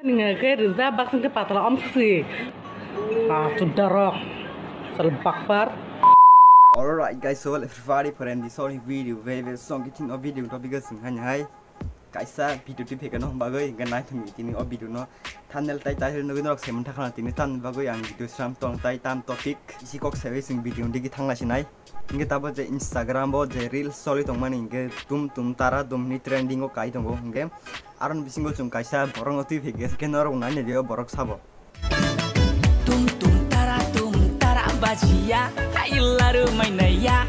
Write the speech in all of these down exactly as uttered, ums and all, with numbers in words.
Hingke rwjak baksa hingke patala omsisi. Ah, chudarok. Sal bakpar. Alright guys, so everybody for the sorry video, very very song kiting o video topic o sing hai hai. Kaisa video twi phekeno bagwi hingke naithok ni tini o video no thumbnail tai title nugwi norok semon thakana tini tamni bagwi ang video sram tong tai tam topic isi kok sewi sing video digi thangna sinai. Hingke tabo je Instagram o je reels choli tongmani hingke tum tum tara tum hwnwi trending o kai tongo hingke aroni bisingo chwng kaisa borokno twi phekhe hingke norok nainaidio borok sabo. Tum tum tara tum tara bajiya, hai laru mainaiya.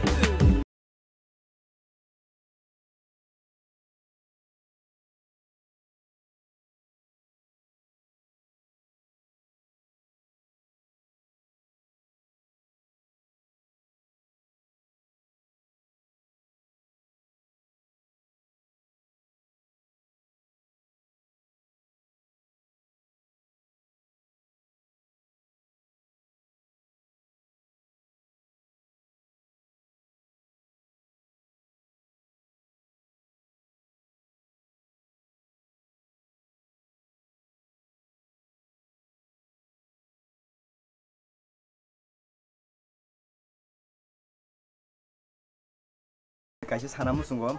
Kaisa sana muchungo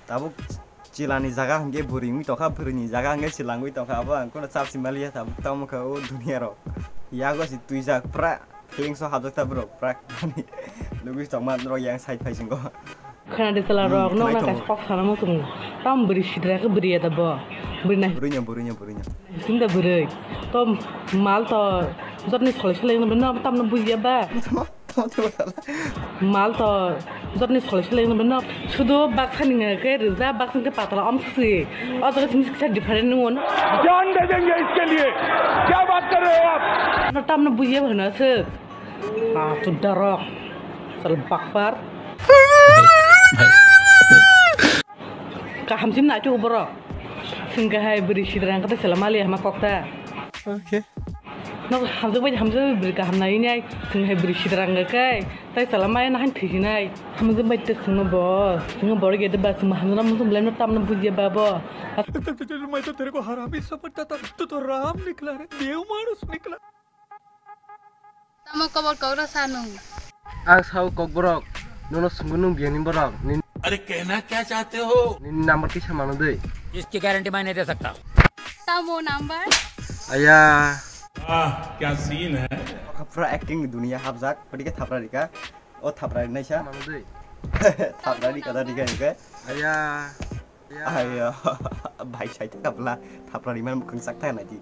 tabuk chilani jaga hingke bwrwi wngwi tongkha, bwrwini jaga hingke chilangwi tongkha, abo ang kono chap simaliya tabuk tamo kha o duniya rok yago si twijak pra. Feelings o habjak ta bro, prak nugwi tongma norok yang side phai singo. Khwnadi chwla rok, hmm, nokna khwnai tongo. Kaisa kok sana muchung. Tam bwrwi sidra khe bwrwi ya da bo. Bwrwi nai. Bwrwi no, bwrwi no, bwrwi no. Sing da bwrwi. To mal to jotni solai solai no, no tam no bujiya ba. Tamo, tamo, tamo, tamo. Mal to jotni solai solai no, no. Sudo baksa ni nge khe rwja, baksa khe patala om sisi. O jaga sing kisa different nung on. जान दे देंगे इसके लिए। क्या बात कर रहे हो आप? No tam no bujiya ba hwna se. Ah, chudarok. Sal bakpar. Kaham sim nai tu borok. Singka hai bwrwi sidrang kata sela mali hama kokta. Okay. No hamjak bai hamjak bwrwi kaham nai nai. Sing hai bwrwi sidrang kai. Tai sela mai na han thisi nai. Hamjak bai te singno bo. Singno borok gede ba sing hamjak na musum lem tam na bujiya ba bo. मैं तो तेरे को हरामी समझता था, तू तो राम निकला रे, देव मानुष निकला। Tamo kobor kok rw sa nung? Ang sao kokborok, nono sungwi nung biyangni borok, nini अरे कहना क्या चाहते हो? Nini number kisa mano dei. इसकी गारंटी मैं नहीं दे सकता। Tamo number? Aya. वाह, क्या सीन है। Pura acting ni duniya habjak, pwdike thapra rika. O thapra rinai sa. Mano dei. Thapra ri kada rika rika. Aya. Ayo, bai sai ta kapla, thapra rimani mukhang sak thai nai di.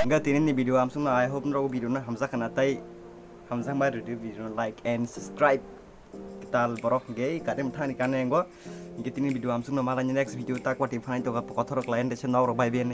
Hingke tini ni video amsong no, I hope norok video no hamjak khana tai hamjak bai rwdi video no like and subscribe. Tal borok hingke karim thani kane engo. Hingke tini video amsong no malai next video tak wati phanai to kothorok lai ende se norok bai ben.